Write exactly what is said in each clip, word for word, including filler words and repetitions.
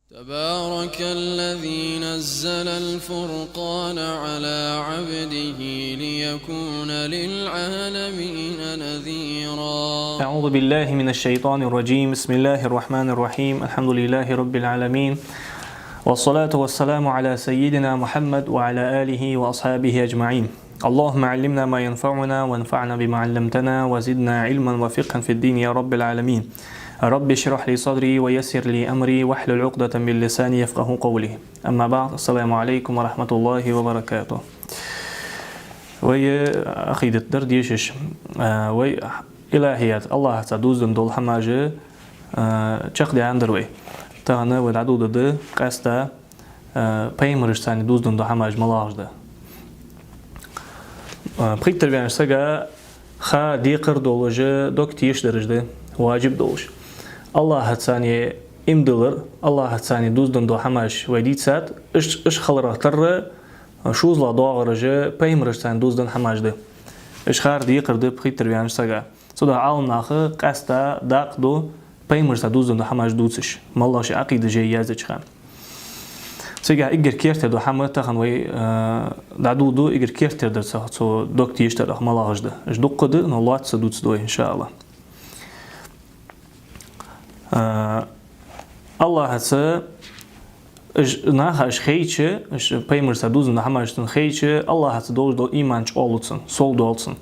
تبارك الذي نزل الفرقان على عبده ليكون للعالمين نذيرا. أعوذ بالله من الشيطان الرجيم. بسم الله الرحمن الرحيم. الحمد لله رب العالمين. والصلاة والسلام على سيدنا محمد وعلى آله وأصحابه أجمعين. اللهم علمنا ما ينفعنا وانفعنا بما علمتنا وزدنا علما وفقها في الدين يا رب العالمين. رب اشرح لي صدري ويسر لي أمري واحلل عقدة من لساني يفقهوا قولي. أما بعد، السلام عليكم ورحمة الله وبركاته. Вай, э, Ӏакъидат дар дешаш, э, вай илахӀият, АллахӀаца дувзаденна дола хӀамаш, э, чакхдаьннадар вай. Тахан вай дӀадувларгда къаьстта, э, пайхамарашца дувзаденна дола хӀамаш малагӀаш да. Э, пхийттара ваьннача сага ха декхар долаш, дог тешаш дараш да, важиб долаш. АллахӀаца иман диллар, АллахӀаца дувзаденна дола хӀамаш вай дийцад, уж, уж хиларах тарра, шозлагӀа доагӀараш пайхамарашца дувзаденна хӀамаш да. Уж хар декхар да пхийттара ваьннача сага. Цудухьа Ӏаламнаха къаьстта дакъа ду пайхамарашца дувзаденна дола хӀамаш дувцаш, малагӀа ший Ӏакъида жай язъеча хана. Цигахьа эггара керттера дола хӀама тахан вай, э, дӀадувларгда, эггара керттера дар цу, цу дог тешаш дарах малагӀаш да. Уж дуккха да, но лоацца дувцаргда вай, иншааллахӀ. Э, АллахӀаца уж, наха уж хайча, уж пайхамарашца дувзаденна хӀамаш цунна хайча, АллахӀаца долаш дола иман чӀоагӀлу цун, сов доал цун.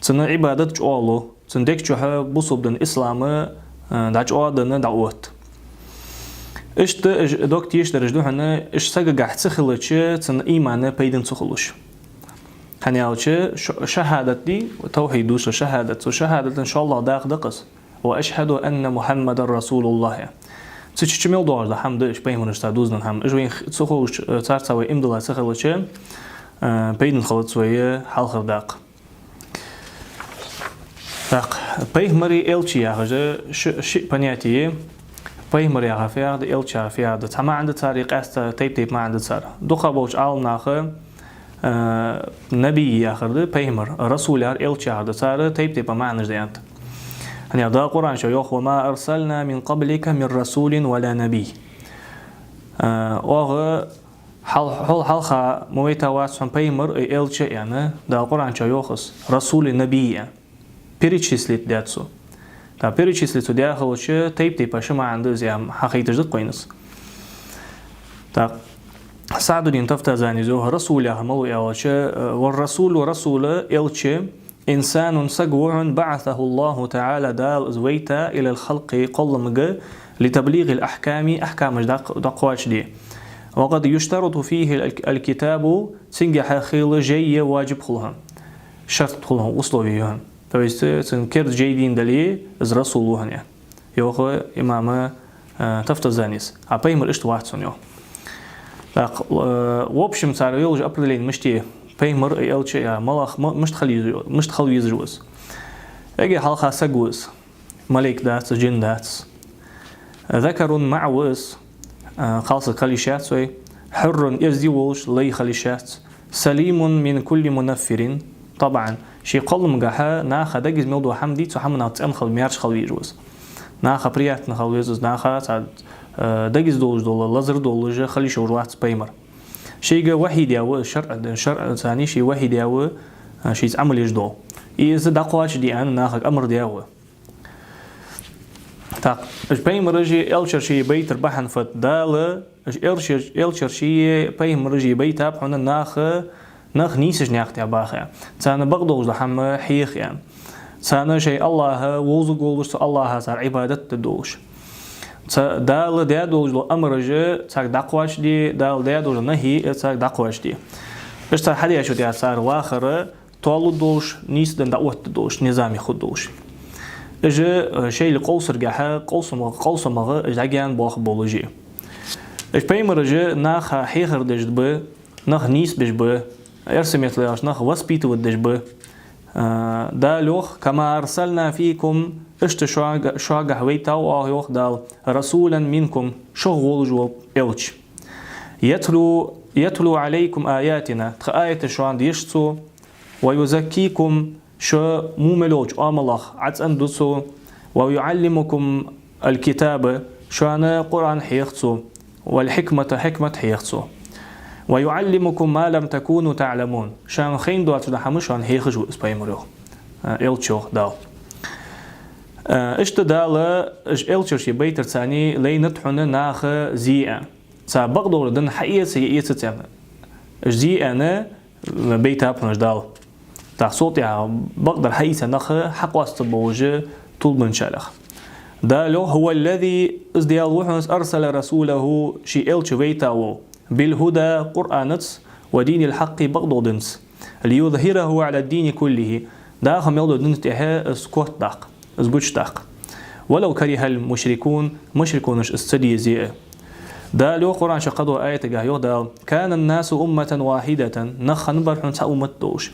Цун Ӏибадат чӀоагӀлу, цун дег чухьа бусалба дин ислам, э, дӀачӀоагӀденна дӀаотт. Иштта уж дог тешаш дараш да хьона, уж сагагахьа ца хилча, цун иман пайдана ца хулаш. ХӀана аьлча, ш-, шахӀадат дий, тавхьид дувцаш шахӀадат, цу шахӀадата шоллагӀа дакъа да-кх из. وأشهد أن محمدا رسول الله. Цу чу мел доагӀаш да хӀама да уж пайхамарашца дувзаденна хӀама. Уж вайна х-, ца ховш, э, царца вай иман дилла ца хилча, э, пайдана хилац вай хьалхара дакъа. ТӀаккха пайхамар а элча а яхаш ш-, ши понятие я. Пайхамар яхар фу яхар да, элча яхар фу яхар да. Цхьа маӀан да цар, къаьстта тайп-тайпара маӀан да цар. ДукхагӀболча Ӏаламнаха, э, набий яхар да пайхамар, расул яхар элча яхар да. Цар тайп-тайпара маӀанаш да аьннад. ХӀана аьлча Дала Къуръан чу йоах: وما أرسلنا من قبلك من رسول ولا نبي. Э, оаха хьал-, хьол хьалха ма вайтавац хьона пайхамар а, элча а аьнна, Дала Къуръан чу йоах из, расул а, набий а. Перечислить даьд цо. ТӀаккха перечислить цо даь хилча, тайп-тайпара ши маӀан да из, яхаш хьахайташ да-кх вайна из. ТӀаккха СаӀдуддин Тафтазанис йоах, расул яхар малув аьлча, э, والرسول, расул, элча, إنسان, саг ва хьона, بعثه الله تعالى, Дала из вайта, إلى الخلق, кхолламга, لتبليغ الأحكام, ахькамаш дӀакх-, дӀакхоачашде. وقد يشترط فيه ال-, الكتاب, цунгахьа хила жай я, важиб хул хьона. Шарт хул хьона, условие я хьона. То есть, э, цун керда жай дийна дале, из расул ва хьона, йоах имам, э, Тафтазанис. А пайхамар иштта вац хьона, йоах. ТӀаккха, э, в общем, цар йолаш определени мишта я, пайхамар а, элча а, малагӀа, ма-, мишта хила веза-, мишта хила везаш ва из. Эггара хьалха саг ва из. Малейк дац из, жин дац из. ذكر, маӀа ва из, а, кхалсаг хила йиш яц вай. حر, эздий волаш, лай хила йиш яц. سليم من كل منفر, طبعا. Ший кхолламгахьа наха дегаза мел дола хӀама дий, цу хӀаманах цӀена хила, маьрша хила везаш ва из. Наха приятно хила веза из, наха цхьа, а, дегаза долаш дола, лазар долаш хила йиш йолаш вац пайхамар. Шийга вахьи даь ва из, шарӀа, шарӀаца ший вахьи даь ва, а, шийца Ӏамал еш дола. И из дӀакхоачашде аьнна нахага амар даь ва. ТӀаккха уж пайхамараши элчараши байтара бахьан фуд? Дала уж элчар-, элчараши пайхамараши байтаб хьона наха, нах нийсача наькъа тӀа баха, царна бакъдолаш дола хӀама хьеха, царна шоай АллахӀ вовзаргволаш, цу АллахӀа цар Ӏибадат дергдолаш. Ца-, Дала даь долаш дола амараш царга дӀакхоачашде, Дала даь долаш дола нахьи царга дӀакхоачашде. Уж цар хьадеш ва тӀехьа цар вахар, тоалургдолаш, нийсденна дӀаоттаргдолаш, низами хургдолаш. Уж, э, шоайла къовсаргахьа, къовсама-, къовсамагӀа уж дӀагаьна боахаргболаш я. Уж пайхамараш наха хьехар деш ба, нах нийсбеш ба, эрсий меттала аьлча, нах воспитывать деш ба. Э, Дала йоах: كما أرسلنا فيكم, иштта шуга-, шугахьа вайтав оаха, йоах Дала, رسولا منكم, шух волаш вола элча. يتلو، يتلو عليكم آياتنا, тха аяташ шоана деш цо, ويزكيكم, шо во мел йолча оамалах Ӏацкъанду цо, ويعلمكم الكتاب, шоана Къуръан хьех цо, والحكمة, хьикмат хьех цо. ويعلمكم ما لم تكونوا تعلمون. Шоана ховш доацаш дола хӀама шоана хьехаш ва из пайхамар, йоах. А, элча, йоах Дала. А, иштта Дала уж элчаш байтарца лайнад хьона наха зе а. Цар бакъдолча дина хьаэца е эцац аьнна, уж зе аьнна байтаб хьона уж Дала. ТӀаккха цул тӀехьагӀа бакъдар хьаийца нах хьакъоастаболаш тилбенначарех. Дала йоах: هو الذي, из Даьла ва хьона, أرسل رسوله, ший элча вайта вола, بالهدى, Къуръанаца, ودين الحق, бакъдолча динца, ليظهره على الدين كله, даха мел дола дина тӀехьа из котдаккха, из гучадаккха. ولو كره المشركون, мушрикунаш из ца дезе а. Дала йоах Къуръан чу кхыдолча аятагахь, йоах Дала: كان الناس أمة واحدة, нах хиннабар хьона цхьа уммат долаш.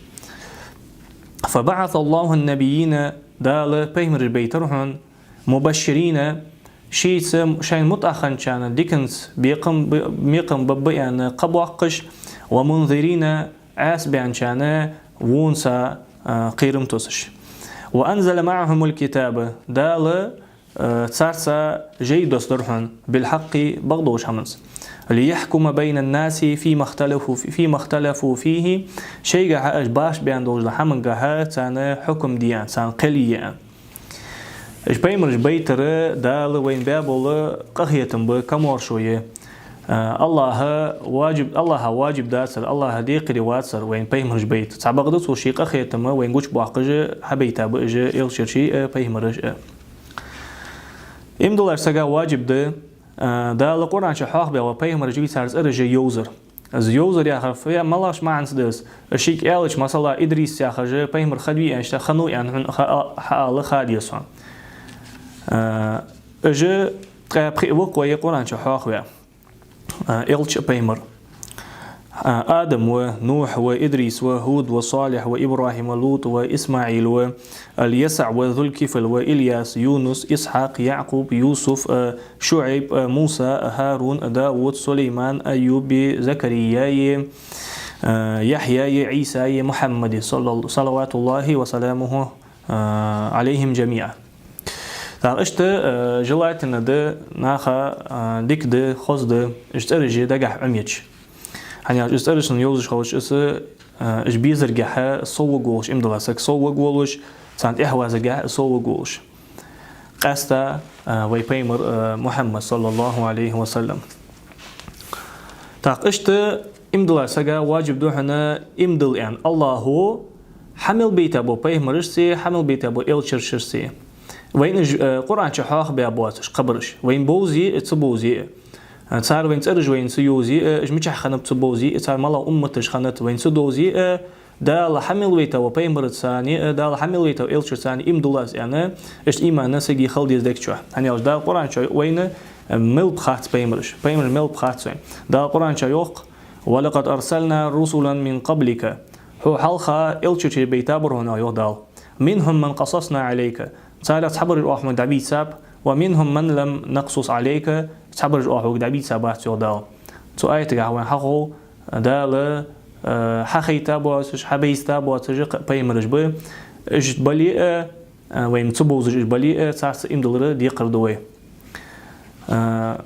فبعث الله النبيين, Дала пайхамараш байтар хьона, مبشرين, шийца шоай мутӀахьа хинначарна диканца бекхам б-, мекхам бергба аьнна кхаъ боаккхаш, ومنذرين, Ӏаьса баьнначарна вонца, а, кхерам тосаш. وأنزل معهم الكتاب, Дала, а, царца жай доссадир хьона, بالحق, бакъдолча хӀаманца. ليحكم بين الناس فيما اختلفوا, فيما اختلفوا فيه, шоайгахьа уж башха баьнна долча хӀамангахьа царна хьукам де аьнна, царна кхел е аьнна. Уж пайхамараш байтар Дала вайна баь бола къахетам ба, камоаршо я. А, АллахӀа ваджиб, АллахӀа ваджиб дацар, АллахӀа декхарийла вацар вайна пайхамараш байта. Цхьабакъда цо ший къахетам вайна гучабоаккхаш хьабайта ба уж элчаш а, пайхамараш а. Иман диллача сага ваджиб да, а, Дала Къуръан чу хьоахабаь бола пайхамараш а, цар цӀераш а йовзар. Из йовзар яхар фу я, малагӀча маӀанца да из? Шийга аьлча, масала, Идрис яхаш пайхамар хиннавий аьнна, хиннав аьнна хьона ха-, хьаала ха деза хьона. А, уж ткъаь пхиъ ва-кх вай Къуръан чу хьоахаваь, а, элча а, пайхамар а. А, Адам ва, Нухь ва, Идрис ва, ХӀуд ва, Салихь ва, ИбрахӀим ва, ЛутӀ ва, ИсмаӀил ва, Аль-Ясаъ ва, Зуль-Кифль ва, Ильяс, Юнус, Исхьакъ, Яъкъуб, Юсуф, а, ШуӀайб, а, Муса, а, ХӀарун, а, Дауд, Сулейман, Айюб, Закария, а, Яхья, Ӏийса, Мухьаммад, салла-, салаватуллахӀи ва саламухӀу, а, Ӏалайхим жамиӀа. ТӀаккха иштта, а, желательно да, наха, а, дика да, хоза да, уж цӀераш дагахь Ӏомаеш. ХӀана аьлча из цӀераш йовзаш хилча, из, а, уж безаргахьа совваргволаш, иман дилла саг совваргволаш, царна тӀехьавазаргахьа совваргволаш. Къаьстта, а, вай пайхамар, а, Мухьаммад, саллаллахӀу Ӏалайхи ва саллам. ТӀаккха иштта иман диллача сага ваджиб да хьона иман дилла аьнна АллахӀа хьа мел байта бола пайхамарашца, хьа мел байта бола элчарашца. Вайна уж, а, Къуръан чу хьоахабаь боацаш хабараш, вайна бовзий а, ца бовзий а. Цар вайна цӀераш вайна ца йовзий а, уж мичахьа хиннаб ца бовзий а, цар малагӀа умматаш хиннад вайна ца довзий а, Дала хьа мел вайта вола пайхамарашца а, Дала хьа мел вайта вола элчашца а иман диллалаш аьнна, иштта иман сага хила деза дег чу. ХӀана аьлча Дала Къуръан чу вайна мел ба хац пайхамараш, пайхамараш мел ба хац вайна. Дала Къуръан чу йоах: ولقد أرسلنا رسلا من قبلك. Хьо хьалха элчараш байтабар хьона, йоах Дала. منهم من قصصنا عليك. Царех цхьабараш оаха хьога дӀабийцаб. ومنهم من لم نقصص عليك. Цхьабараш оаха хьога дӀабийцабац, йоах Дала. Цу аятагахь вайна хьахов Дала, а, хьахайта боацаш, хьабайза боацаш кх-, пайхамараш ба. Уж бале а, а, вайна ца бовзаш уж бале а, царца иман диллар декхар да вай. А,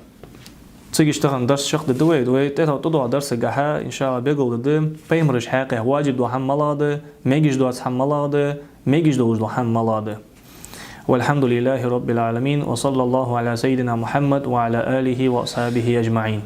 цига иштта тахан дарс чакхдаргда вай, вай тӀехьа тӀадоагӀача дарсагахьа, иншааллахӀ, бегал дергда пайхамараш хьакъехьа ваджиб дола хӀама малагӀа да, мегаш доаца хӀама малагӀа да, мегаш долаш дола хӀама малагӀа да. والحمد لله رب العالمين، وصلى الله على سيدنا محمد وعلى آله وأصحابه أجمعين.